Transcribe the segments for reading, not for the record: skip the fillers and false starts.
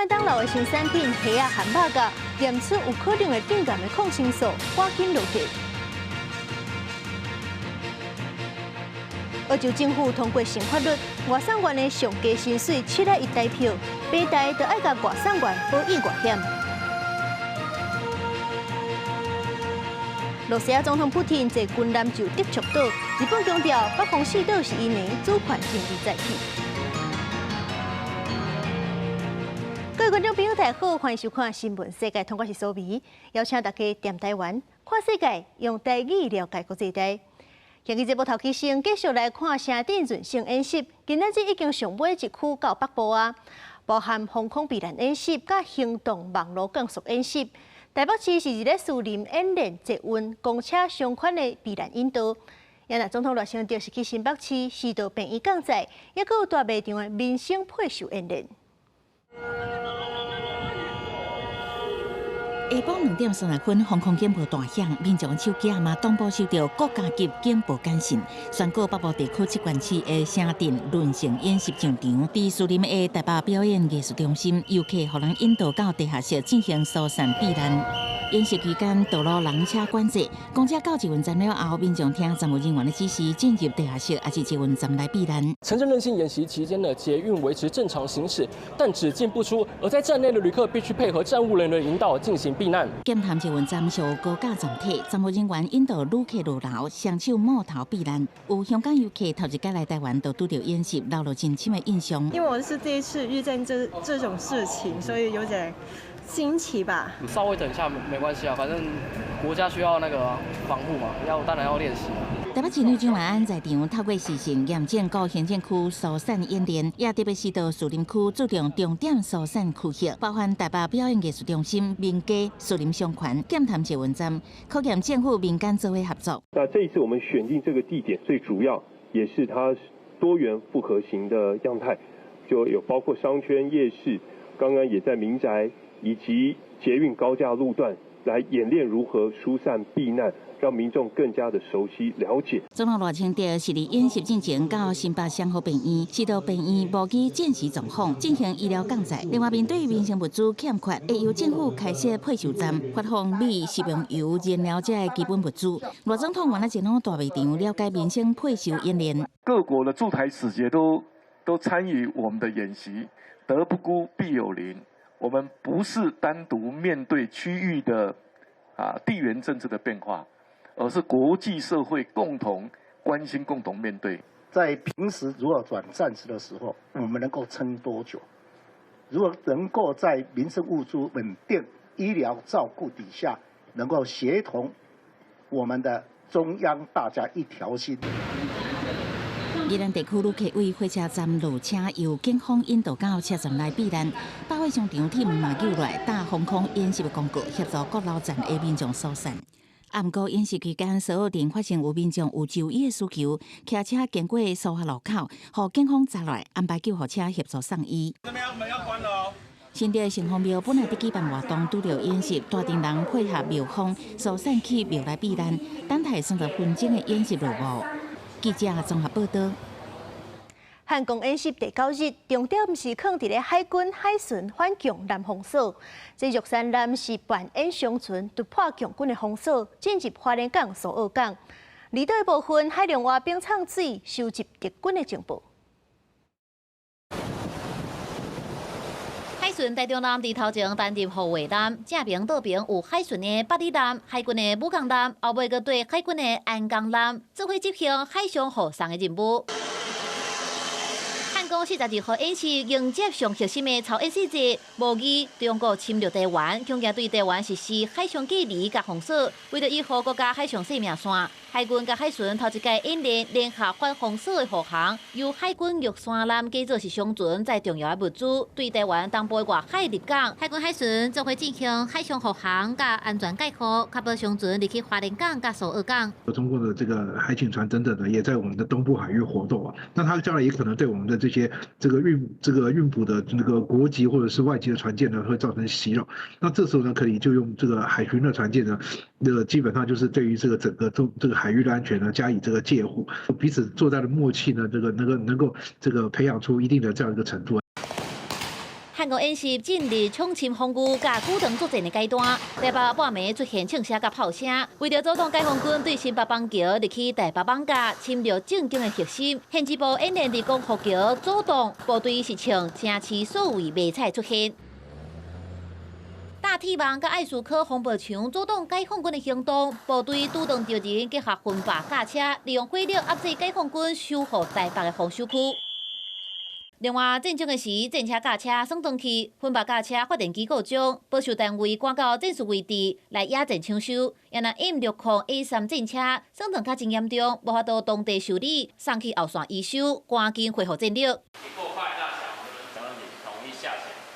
麥當勞的新產品蝦仔漢堡角驗出有可能會致癌的抗生素，趕緊落架。澳洲政府通過新法律，外送員的上低薪水71台票，平台就愛共外送員保意外險。羅西亞總統普廷坐軍艦就德國島，日本強調北方四島是𪜶的主權爭議載體。各位觀眾朋友，大家好，歡迎收看《新聞世界通》，我是蘇眉，邀請大家踮台灣看世界，用台語了解國際大。今日節目頭起先，繼續來看城鎮韌性演習。今仔日已經上尾一區到北部啊，包含防空避難演習、佮行動網路降速演習。台北市是佇咧士林演練捷運、公車相關的避難引導。啊，總統賴清德是去新北市市道病院降載，抑閣有大賣場的民生配售演練。下晡2點30分，防空警報大響，民眾手機嘛同步收到國家級警報簡訊，宣告北部地區七縣市的城鎮韌性演習上場。佇士林的台北表演藝術中心，遊客予人引導到地下室進行疏散避難。演習期間，道路人車管制，公車到捷運站了後，民眾聽站務人員的指示進入地下室，抑是捷運站來避難。城鎮韌性演習期間呢，捷運維持正常行駛，但只進不出，而在站內的旅客必須配合站務人員的引導進行避難。劍潭捷運站屬高架站體，站務人員引導旅客落樓，雙手摸頭避難。有香港遊客頭一擺來台灣，就拄著演習，留落真深的印象。因為我是第一次遇見這種事情，所以有點新奇吧。稍微等一下沒關係啊，反正國家需要那個防護嘛，要當然要練習。台北市長蔣萬安在場透過視訊驗證各行政區疏散演練，也特別是到士林區注重重點疏散區域，包含台北表演藝術中心、民家、士林商圈、劍潭捷運站，考驗政府民間做伙合作。那這一次我們選定這個地點，最主要也是它多元複合型的樣態，就有包括商圈、夜市，剛剛也在民宅以及捷運高架路段來演練如何疏散避難，讓民眾更加的熟悉了解。總統賴清德是佇演習進前到新北雙和病院，視導病院模擬戰時狀況進行醫療降載。另外，面對民生物資欠缺，會由政府開設配售站，發放米、食用油、燃料這个基本物資。賴總統原來前往大賣場了解民生配售演練。各國的駐台使節都參與我們的演習，德不孤必有鄰。我們不是單獨面對區域的地緣政治的變化，而是國際社會共同關心、共同面對。在平時如果轉戰時的時候，我們能夠撐多久？如果能夠在民生物資穩定、醫療照顧底下，能夠協同我們的中央大家一條心。宜蘭地區旅客為火車站落車，由警方引導到車站內避難。百貨商場鐵門嘛扭來打防空演習的廣告，協助閣樓層的民眾疏散。啊，毋過演習期間，蘇澳鎮發生有民眾有就醫的需求，騎車經過蘇花路口，予警方查來安排救護車協助送醫。這邊門要關了哦。新竹城隍廟本來佇舉辦活動，拄著演習，大陣人配合廟方疏散去廟內避難，等待30分鐘的演習落幕。記者綜合報道。漢光演習第九日，重點是囥佇咧海軍海巡反共艦封鎖。這玉山艦是扮演商船突破共軍的封鎖，進入花蓮港、蘇澳港。離島的部分，海量蛙兵藏水，收集敵軍的情報。海巡台中艦佇頭前擔任護衛艦，正爿倒爿有海巡的八里艦、海軍的武岡艦，後尾閣綴海軍的安江艦，做伙執行海上護送的任務。漢光42號演習迎接上核心的朝演細節，模擬中國侵略台灣，恐驚對台灣實施海上隔離佮封鎖。為著維護國家海上生命線，海軍佮海巡頭一擺演練聯合反封鎖的護航，由海軍玉山艦假做是商船，載重要的物資，對台灣東部外海入港。海軍海巡做伙進行海上護航佮安全蓋護，確保商船入去花蓮港佮蘇澳港。中共的這個海警船等等的，也在我們的東部海域活動啊。那他將來也可能對我們的這些這個運補的那個國籍或者是外籍的船艦呢，會造成襲擾。那這時候呢，可以就用這個海巡的船艦呢，那個基本上就是對於這個整個中這個海域的安全呢，加以這個戒護，彼此作戰的默契呢，這個能夠這個培養出一定的這樣一個程度。漢漢光演習進入搶深防禦佮舉盾作戰的階段，台北半暝出現槍聲佮炮聲，為著阻擋解放軍對新北邦橋入去台北艋舺侵略政經的核心，縣支部演練佇光復橋阻擋部隊實唱城市所謂迷彩出現。大鐵網佮愛斯可防暴牆阻擋解放軍的行動，部隊主動調人結合分壩駕車，利用火力壓制解放軍守護台北的防守區。另外，戰爭的時，戰車駕車耍轉去，分壩駕車發電機故障，保守單位趕到戰術位置來野戰搶修。也若 M60 A3戰車損損較真嚴重，無法度當地修理，送去後線維修，趕緊恢復戰力。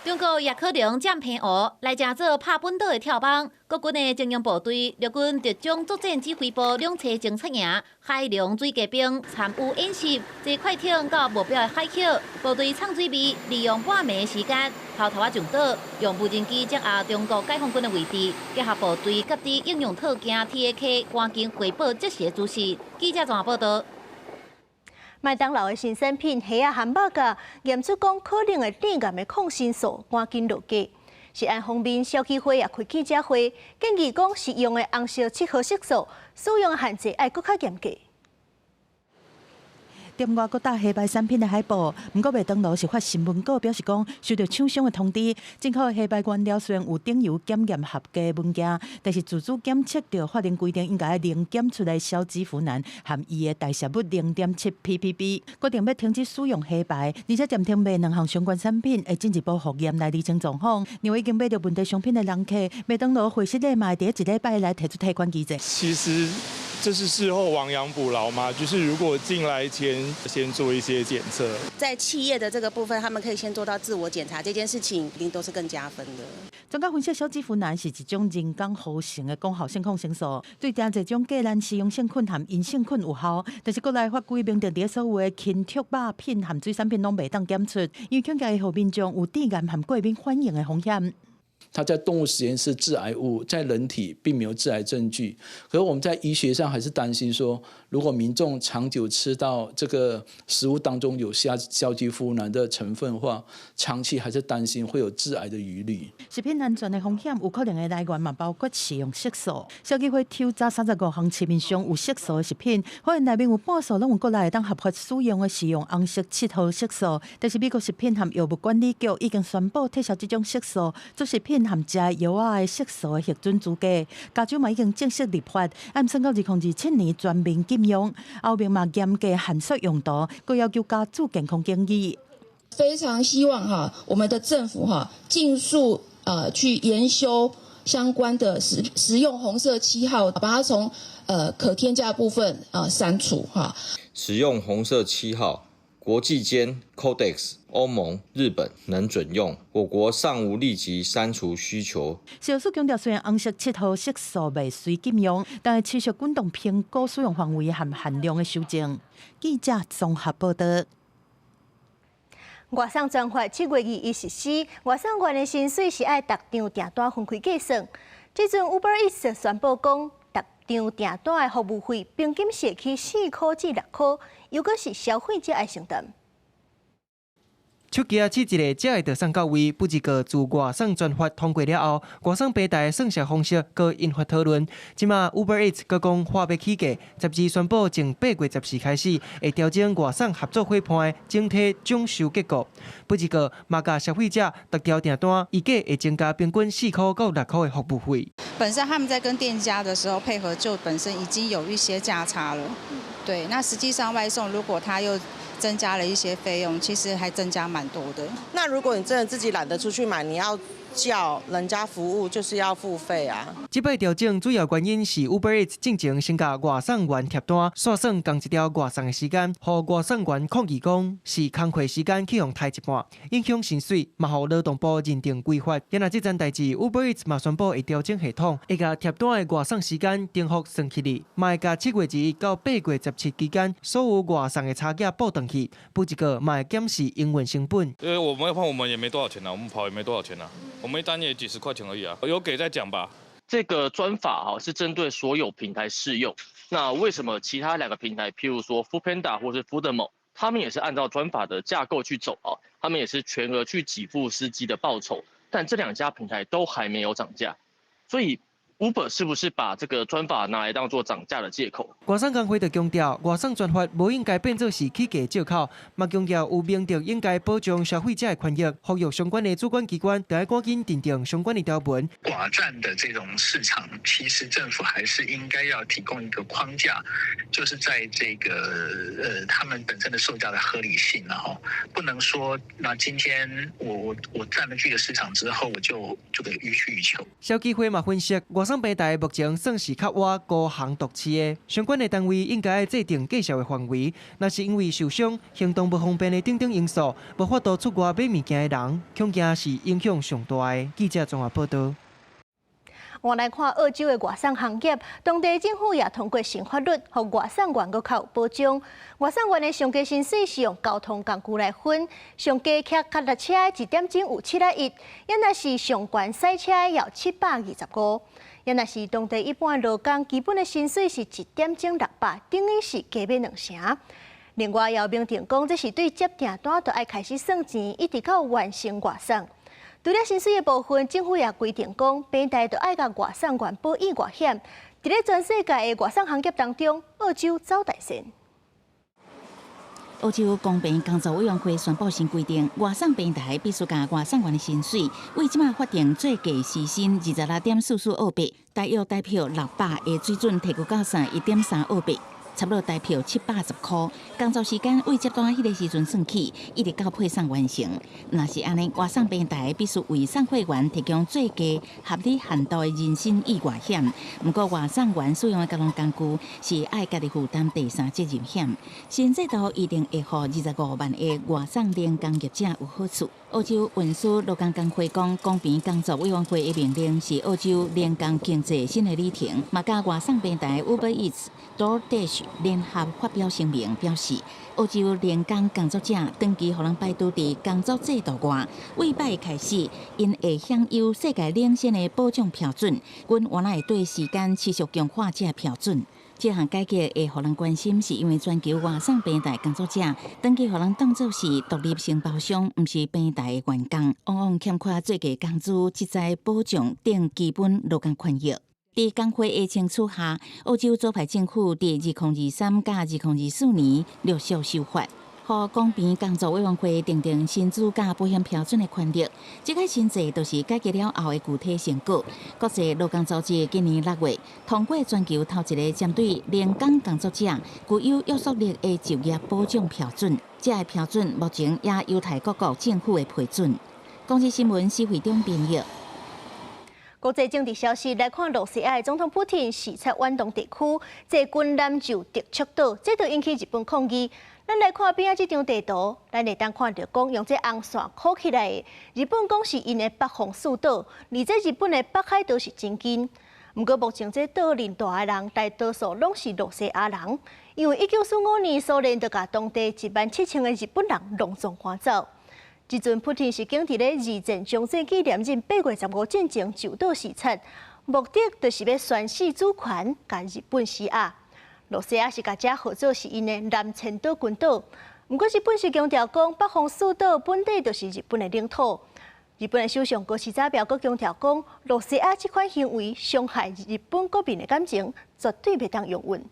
中國也可能佔澎湖來成做拍本島的跳板。國軍的精英部隊、陸軍特種作戰指揮部兩棲偵察營、海龍水雞兵參與演習，坐快艇到目標的海域，部隊藏水味，利用半暝時間偷偷仔上島，用無人機掌握中國解放軍的位置，結合部隊佮佇應用套件 TAK，趕緊回報即時的資訊。記者綜合報導。麥當勞的新產品蝦仔漢堡架驗出講可能會致癌的抗生素，趕緊落架。食安方面，消基會也開記者會，建議講食用的紅色七號色素使用限制愛閣較嚴格。踮外國大黑白產品的海報，毋過麥當勞是發新聞稿表示講，收到廠商的通知，進口的黑白原料雖然有頂油檢驗合格的文件，但是自主檢測著法令規定應該零檢出的硝基呋喃含伊的代謝物0.7 ppb，決定欲停止使用黑白，而且暫停賣兩項相關產品，會進一步複驗來釐清狀況。認為已經買著問題商品的人客，麥當勞會失禮嘛會佇一禮拜來提出退款機制。其實這是事後亡羊補牢嘛，就是如果進來前先做一些檢測，在企業的這個部分，他們可以先做到自我檢查，這件事情一定都是更加分的。專家分析，硝基呋喃是一種人工合成的功效性抗生素，對誠濟種革蘭氏陽性菌和陰性菌有效，但是國內法規明定，佇所有的禽畜肉品和水產品攏袂當檢出，因為恐驚會予民眾有致癌和過敏反應的風險。它在動物實驗室致癌物，在人體並沒有致癌證據。可是我們在醫學上還是擔心說，如果民眾長久吃到這個食物當中有硝基呋喃的成分的話，長期還是擔心會有致癌的疑慮。食品安全的風險有可能的來源嘛，包括食用色素。消基會抽查35項市面上有色素的食品，發現內面有半數攏有國內會當合法使用的食用紅色七號色素。但是美國食品和藥物管理局已經宣布撤銷這種色素做食品和食藥仔的色素的核准資格。加州嘛已經正式立法，按算到2027年全面禁用。歐盟嘛嚴格限塑用途，閣要求加注健康建議。非常希望哈，我們的政府哈，盡速去研修相關的食用紅色七號，把它從可添加部分啊刪除哈。使用紅色七號，國際間 Codex、歐盟、日本能准用，我國尚無立即刪除需求。食藥署強調，雖然紅色七號色素未隨禁用，但會持續滾動評估使用範圍和限量的修正。記者綜合報導。外送專法7月21實施，外送員的薪水是愛逐張訂單分開計算。這陣 Uber Eats 宣布講，逐張訂單的服務費平均是起4塊至6塊，猶閣是消費者愛承擔。手機仔試一下，才會著送到位。不過自外送專法通過了後，外送平台的算術方式閣引發討論。這馬 Uber Eats 閣講話欲起價，12宣布從8月14開始會調整外送合作夥伴的整體總收結構。不過嘛，共消費者逐條訂單預計會增加平均4塊到6塊的服務費。本身他們在跟店家的時候配合，就本身已經有一些價差了。對，那實際上外送如果他又增加了一些費用，其實還增加蠻多的。那如果你真的自己懶得出去買，你要叫人家服務，就是要付費啊。這擺調整主要原因是 Uber Eats 進前先共外送員貼單，煞算仝一條外送的時間，予外送員抗議講是工課時間去予刣一半，影響薪水，嘛予勞動部認定違法。然而這層代誌，Uber Eats 嘛宣布會調整系統，會共貼單的外送時間重複算起來，嘛會共7月21到8月17期間所有外送的差價補轉去，不過嘛會檢視營運成本。因為我們我們也沒多少錢啊，我們跑也沒多少錢啊，我們一單也幾十塊錢而已啊，有給再講吧。這個專法哈是針對所有平台適用，那為什麼其他兩個平台，譬如說 Foodpanda 或是 Foodmo，他們也是按照專法的架構去走啊，他們也是全額去給付司機的報酬，但這兩家平台都還沒有漲價，所以 Uber 是不是把這個專法拿來當做漲價的借口？外送工會就強調，外送專法無應該變做是起價藉口，嘛強調有明定應該保障消費者的權益，呼籲相關的主管機關著愛趕緊訂定相關的條文。寡佔的這種市場，其實政府還是應該要提供一個框架，就是在這個他們本身的售價的合理性，然後不能說，那今天我佔了這個市場之後，我就這個予取予求。消基會嘛分析，外送平台目前算是較倚高雄獨市的，相關的單位應該制定價數的範圍。若是因為受傷、行動不方便的等等因素，無法度出外買物件的人，恐驚是影響上大的。記者綜合報道。我來看澳洲的外送行業，當地政府也通過新法律，予外送員閣較有保障。外送員的上低薪水是用交通工具來分，上低騎腳踏車一點鐘有71，也若是上懸賽車要725。也若是當地一般勞工基本的薪水是一點鐘600，等於是加碼兩成。另外，也有明定講，這是對接訂單就愛開始算錢，一直到完成外送。除了薪水的部分，政府也規定講，平台就愛共外送員保意外險。佇咧全世界的外送行業當中，澳洲走大先。澳洲公平工作委員會宣布新規定，外送平台必須共外送員的薪水，為這馬法定最低時薪26.44澳幣，大約台票600的水準提高到31.3澳幣。差不多台票710箍。工作時間為接單彼个時陣算起，一直到配送完成。若是按呢，外送平台必須為送貨員提供最低合理限度的人身意外險。毋過外送員使用的交通工具是愛家己負擔第三責任險。新制度一定會予25萬个外送零工業者有好處。澳洲運輸勞工工會講，公平工作委員會的命令是澳洲零工經濟新的里程。嘛，佮外送平台 Uber Eats、DoorDash 聯合發表聲明，表示澳洲零工工作者長期予人排除佇工作制度外，為擺開始，𪜶會享有世界領先的保障標準。阮原來會對時間持續強化這个標準。這項改革會予人關心，是因為全球外送平台工作者長期予人當做是獨立承包商，毋是平台的員工，往往欠缺最低工資、職災保障等基本勞工權益。佇工會的爭取下，澳洲左派政府佇2023佮2024年陸續修法，予公平工作委員會訂定薪資佮保險標準的權力。這個新制就是改革了後的具體成果。國際勞工組織今年6月通過全球頭一個針對零工工作者具有約束力的就業保障標準。這个標準目前也有待各國政府的批准。公視新聞施惠中編譯。國際政治消息來看，露西亞的總統普廷視察遠東地區，坐軍艦就特速島，這就引起日本抗議。咱來看邊仔這張地圖，咱會當看著講用這紅線箍起來的，日本講是𪜶的北方四島，離這日本的北海道是真近。毋過目前這島認大的人，大多數攏是露西亞人，因為1945年蘇聯就共當地1萬7千个日本人攏總趕走。這陣普廷是經佇咧二戰終戰紀念日8月15進前就島視察，目的就是欲宣示主權，共日本施壓。露西亞是共這號做是𪜶的南千島群島，毋過日本是強調講北方四島本底就是日本的領土。日本的首相高市早苗閣強調講，露西亞這款行為傷害日本國民的感情，絕對袂當容忍。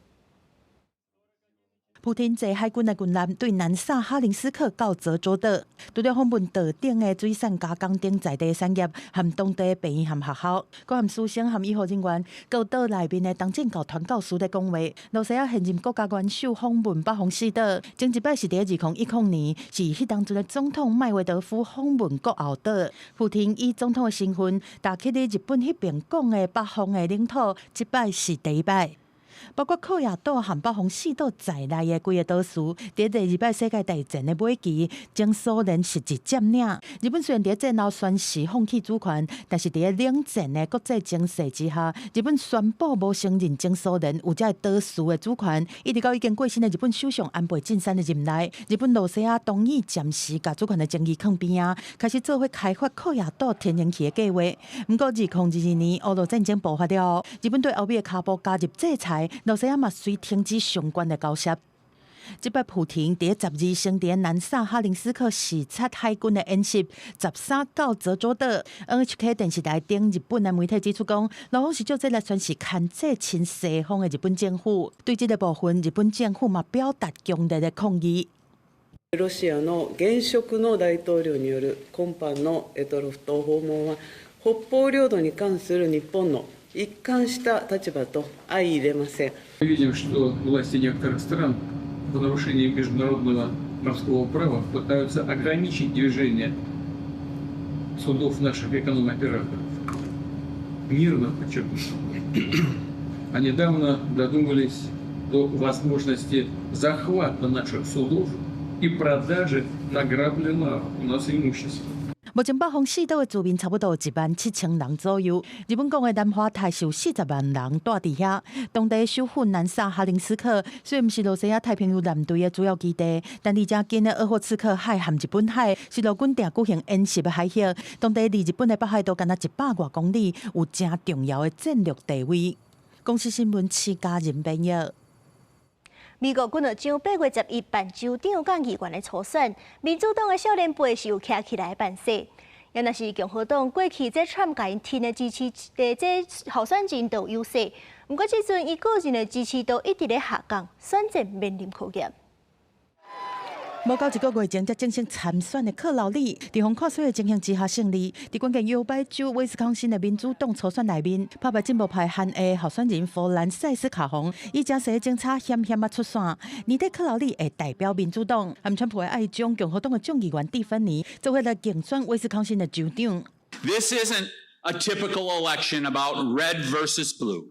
普廷坐海軍的軍艦對南薩哈林斯克到擇洲島，除了訪問島頂的水產加工等在地產業，和當地病院和學校，閣和師生和醫護人員，閣有島內面的東正教傳教士咧講話。露西亞現任國家元首訪問北方四島，前一擺是佇2010年，是彼當陣的總統麥維德夫訪問國後島。普廷以總統的身份，踏去佇日本彼爿講的北方的領土，這擺是第一擺。包括克爾島和北方四島在內的幾个島嶼，佇第二擺世界大戰的尾期，前蘇聯實質佔領。日本雖然佇戰後宣示放棄主權，但是佇冷戰的國際情勢之下，日本宣布無承認前蘇聯有這个島嶼的主權。一直到已經過身的日本首相安倍晉三的任內，日本露西亞同意暫時共主權的爭議囥邊仔，開始做伙開發克爾島天然氣的計劃。毋過2022年烏俄戰爭爆發了後，日本對歐美的跤步加入制裁。露西亞嘛隨停止相關的交涉。這擺普廷佇12先佇南薩哈林斯克視察海軍的演習，13到擇周島。NHK 電視台等日本的媒體指出講，俄方是借這來宣示牽制親西方的日本政府。對這個部分，日本政府嘛表達強烈的抗議。ロシアの現職の大統領による今般の択捉島訪問は、北方領土に関する日本の一貫した立場と相いれません。 Видим, что власти некоторых стран в нарушении международного морского права пытаются ограничить движение судов наших эконом-операторов. Мирно, подчеркну. А недавно додумались до возможности захвата наших судов и продажи награбленного у нас имущества. 目前北方四島的住民差不多1萬7千人左右。日本講的南華泰是有40萬人蹛佇遐。當地首府南薩哈林斯克雖然毋是露西亞太平洋艦隊的主要基地，但離遮近的鄂霍次克海和日本海是陸軍定舉行演習的海域。當地離日本的北海道干焦100外公里，有誠重要的戰略地位。公視新聞徐家仁編譯。美國軍隊將8月11辦州長佮議員的初選，民主黨的少年輩是有徛起來辦勢。也若是共和黨過去這川普共𪜶挺的支持的這候選人都有優勢，毋過這陣伊個人的支持度一直咧下降，選戰面臨考驗。無夠一個月前才正式參選的克勞利，佇風看水的情形之下勝利。佇關鍵搖擺州威斯康辛的民主黨初選內面，打敗進步派韓裔候選人弗蘭賽斯卡洪，以誠濟政策險險仔出線。年底克勞利會代表民主黨，和川普的愛將共和黨的眾議員蒂芬尼做伙來競選威斯康辛的州長。 This isn't a typical election about red versus blue.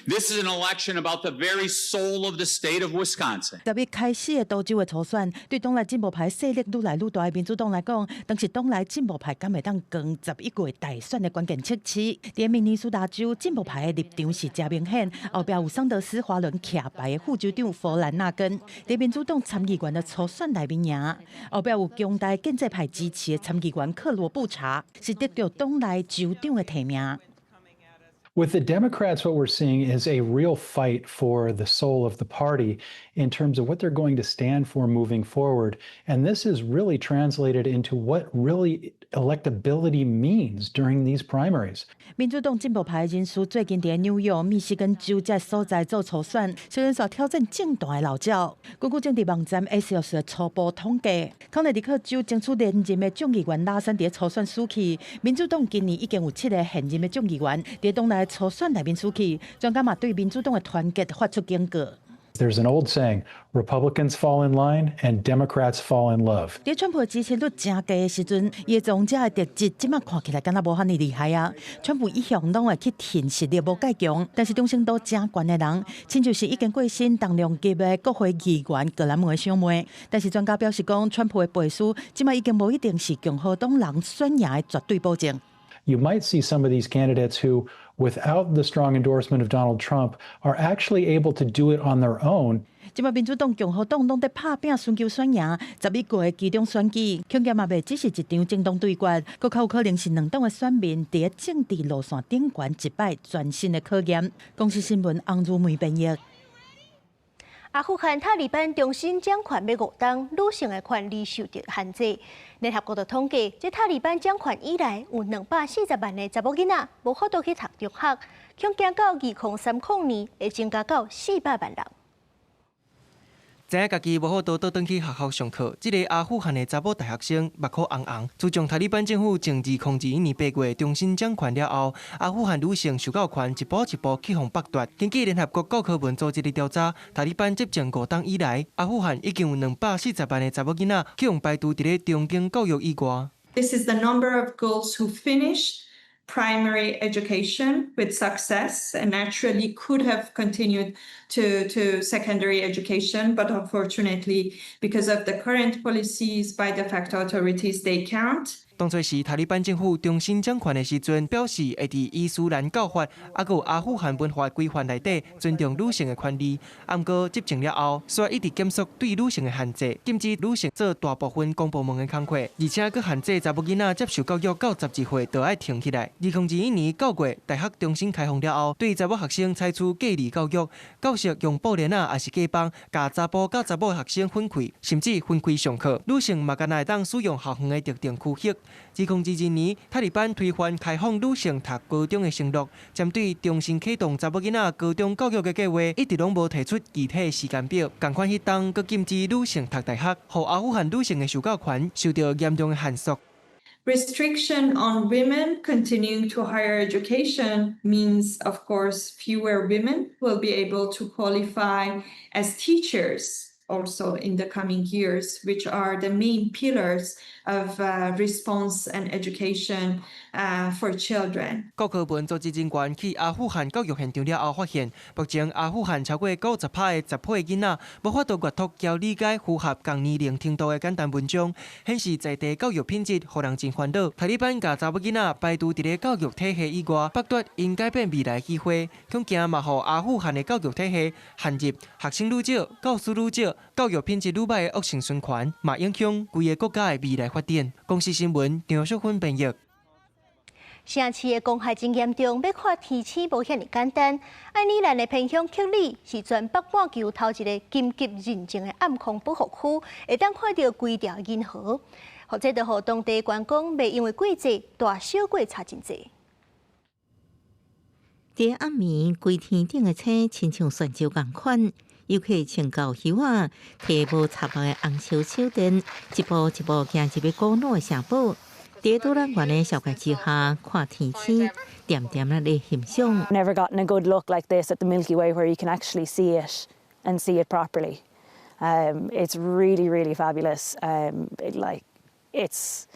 This is an election about the very soul of the state of Wisconsin. 11開始的多州的初選，對黨內進步派勢力愈來愈大的民主黨來講，當是黨內進步派敢會當扛11月大選的關鍵測試。佇明尼蘇達州進步派的立場是誠明顯，後壁有桑德斯、華倫徛牌的副州長弗蘭納根，佇民主黨參議員的初選內面贏，後壁有強大建制派支持的參議員克羅布查，是得著黨內州長的提名。 With the Democrats, what we're seeing is a real fight for the soul of the party in terms of what they're going to stand for moving forward. And this is really translated into what really electability means during these primaries. 民主黨進步派人士最近佇紐約、密西根州這所在做初選，雖然說挑戰政壇的老蔦。根據政治網站 Axios 的初步統計，康涅狄克州爭取連任的眾議員拉森佇初選輸去，民主黨今年已經有七个現任的眾議員佇黨內初選內面輸去，專家嘛對民主黨的團結發出警告。 There's an old saying, Republicans fall in line and Democrats fall in love. 佇川普支持率誠低的時陣，伊的王者的特質，這馬看起來敢若無遐爾厲害啊。川普一向攏會去挺實力無蓋強，但是忠誠度誠懸的人，親像是已經過身重量級的國會議員格蘭姆的小妹。但是專家表示講，川普的背書，這馬已經無一定是共和黨人選贏的絕對保證。 You might see some of these candidates who, without the strong endorsement of Donald Trump, are actually able to do it on their own. 這馬民主黨、共和黨攏佇拍拚尋求選贏，11月期中選舉，恐驚嘛袂只是一場政黨對決，閣較有可能是兩黨的選民佇政治路線頂懸一擺全新的考驗。公視新聞翁如梅編譯。阿富汗塔利班重新掌權欲5冬，女性的權利受著限制。聯合國的統計，這塔利班掌權以來，有240萬个查某囡仔無法度去讀中學，恐驚到2030年會增加到400萬人。知影家己無法度倒轉去學校上課，這个阿富汗的查某大學生目眶紅紅。自從塔利班政府從2021年8月重新掌權了後，阿富汗女性受教權一步一步去予剝奪。根據聯合國教科文組織的調查，塔利班執政5冬以來，阿富汗已經有240萬个查某囡仔去予排除佇咧中等教育以外。 This is the number of girls who finished primary education with success and actually could have continued to secondary education, but unfortunately, because of the current policies by de facto authorities, they can't. 當初時塔利班政府重新掌權的時陣，表示會佇伊斯蘭教法，猶閣有阿富汗文化規範內底尊重女性的權利。毋過執政了後，煞一直減縮對女性的限制，禁止女性做大部分公部門的工課，而且閣限制查某囡仔接受教育到12歲就愛停起來。2021年9月，大學重新開放了後，對查某學生採取隔離教育，教室用布簾仔抑是隔板，共查埔佮查某學生分開，甚至分開上課。女性嘛干焦會當使用校園的特定區域。2022年，塔利班推翻開放女性讀高中的承諾，針對重新啟動查某囡仔高中教育的計劃，一直攏無提出具體時間表。仝款彼冬，閣禁止女性讀大學，予阿富汗女性的受教權受到嚴重的限縮。 Restriction on women continuing to higher education means, of course, fewer women will be able to qualify as teachers also in the coming years, which are the main pillars of response and education for children. 教科文組織人員去阿富汗教育現場了後，發現目前阿富汗超過90%的10歲囡仔無法度閱讀交理解符合仝年齡程度的簡單文章，顯示在地教育品質予人真煩惱。塔利班共查某囡仔排除佇咧教育體系以外，剝奪𪜶改變未來機會，恐驚嘛予阿富汗的教育體系陷入學生愈少、教師愈少、教育品質愈䆀的惡性循環，嘛影響規个國家的未來發展。公視新聞張淑芬編譯。城市的光害真嚴重，欲看天星無遐爾簡單。愛爾蘭的偏鄉克里是全北半球頭一个金級認證的暗空保護區，會當看著規條銀河。予這就予當地觀光袂因為季節大小過差真濟。佇暗暝，規天頂的星親像旋石仝款，遊客穿厚靴仔，提無插目的紅色手電，一步一步行入去古老的城堡。佇導覽員的紹介之下，看天星，恬恬仔咧欣賞。 Never gotten a good look like this at the Milky Way where you can actually see it and see it properly. It's really, really fabulous. Like, it's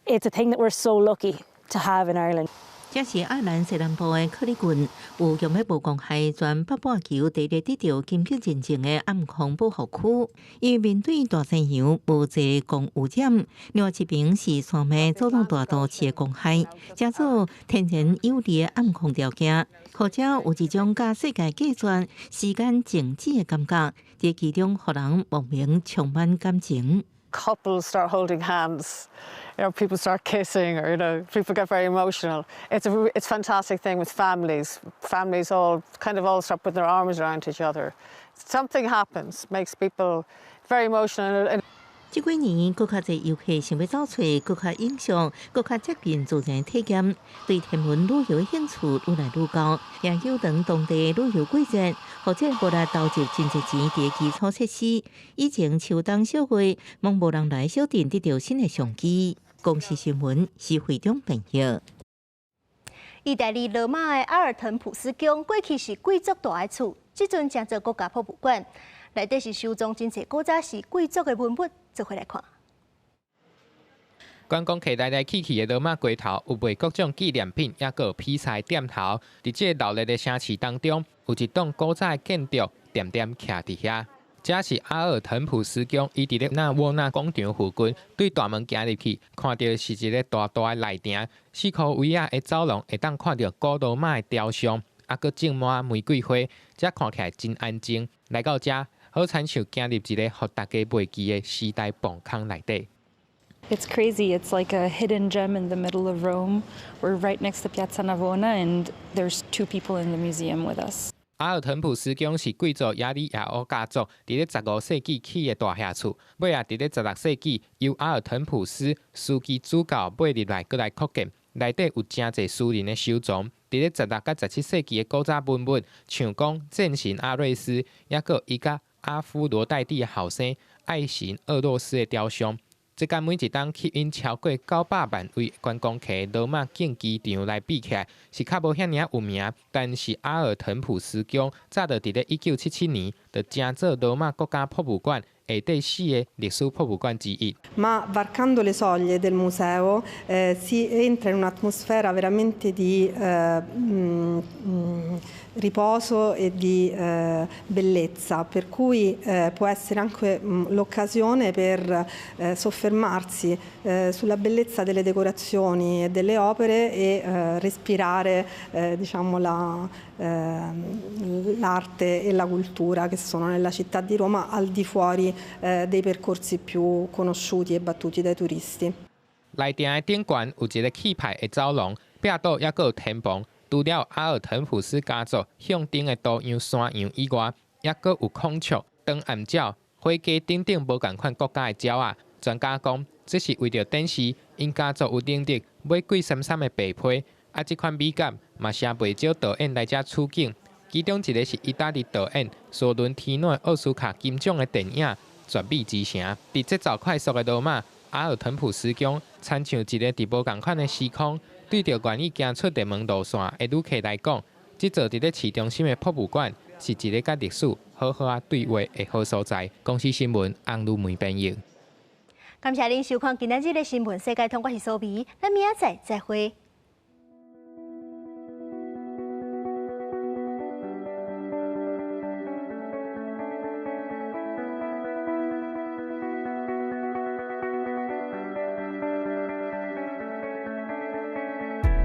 a thing that we're so lucky to have in Ireland. 這是愛爾蘭西南部的克里郡，有用欲無光害全北半球第一个得著金級認證的暗空保護區。因為面對大西洋無濟光污染，另外一邊是山脈阻擋大都市的光害，成做天然有利的暗空條件，予遮有一種佮世界隔絕、時間靜止的感覺，佇其中予人莫名充滿感情。 Couples start holding hands, people start kissing, or people get very emotional. It's a fantastic thing with families. Families all kind of all start putting their arms around each other. Something happens, makes people very emotional. And 這幾年，閣較濟遊客想欲走揣閣較影像、閣較接近自然體驗，對天文旅遊的興趣愈來愈高，也有等當地旅遊季節，予這無力投入真濟錢佇基礎設施。以前秋冬小月，攏無人來小鎮得著新的商機。公視新聞，施惠中編譯。意大利羅馬的阿爾滕普斯宮過去是貴族蹛的厝，這陣成做國家博物館，內底是收藏真濟古早時貴族的文物。做伙來看。觀光客來來去去的羅馬街頭，有賣各種紀念品，抑閣有披薩店頭。佇這個鬧熱的城市當中，有一棟古早的建築，恬恬徛佇遐。這是阿爾滕普斯宮，伊佇咧納沃納廣場附近，對大門行入去，看著是一个大大的內埕，四箍圍仔的走廊會當看著古羅馬的雕像，抑閣種滿玫瑰花，遮看起來真安靜。來到遮，好親像行入一个予大家袂記的時代磅空內底。 It's crazy. It's like a hidden gem in the middle of Rome. We're right next to Piazza Navona, and there's two people in the museum with us. 阿爾滕普斯宮是貴族亞里亞歐家族佇咧15世紀起的大廈厝，尾仔佇咧16世紀由阿爾滕普斯樞機主教買入來，閣來擴建。內底有誠濟私人的收藏。佇咧16佮17世紀的古早文物，像講戰神阿瑞斯，抑閣伊佮阿夫羅代蒂的後生愛神厄洛斯的雕像。這佮每一冬吸引超過900萬位觀光客羅馬競技場來比起來，是較無遐爾有名。但是阿爾滕普斯宮早就佇咧1977年就成做羅馬國家博物館，下底四个歷史博物館之一。 Ma varcando le soglie del museo si entra in un'atmosfera veramente di riposo e di bellezza, per cui può essere anche l'occasione per soffermarsi sulla bellezza delle decorazioni e delle opere e respirare, diciamo, l'arte e la cultura che sono nella città di Roma al di fuori dei percorsi più conosciuti e battuti dai turisti. 內殿的頂懸有一个氣派的走廊，壁倒猶閣有天棚。除了阿爾滕普斯家族象徵的圖樣山羊以外，猶閣有孔雀、長頷鳥、火雞等等無仝款國家的鳥仔。專家講，這是為著展示𪜶家族有能力買貴參參的馬匹。啊，這款美感嘛，成袂少導演來遮取景。其中一个是意大利導演索倫提諾奧斯卡金獎的電影《絕美之城》。佇節奏快速的羅馬，阿爾滕普斯宮，親像一个佇無仝款的時空。對著願意行出大門路線的旅客來講，這座佇咧市中心的博物館是一个佮歷史好好仔對話的好所在。公視新聞翁如梅編譯。感謝恁收看今仔日的新聞世界通，我是蘇美，咱明仔載再會。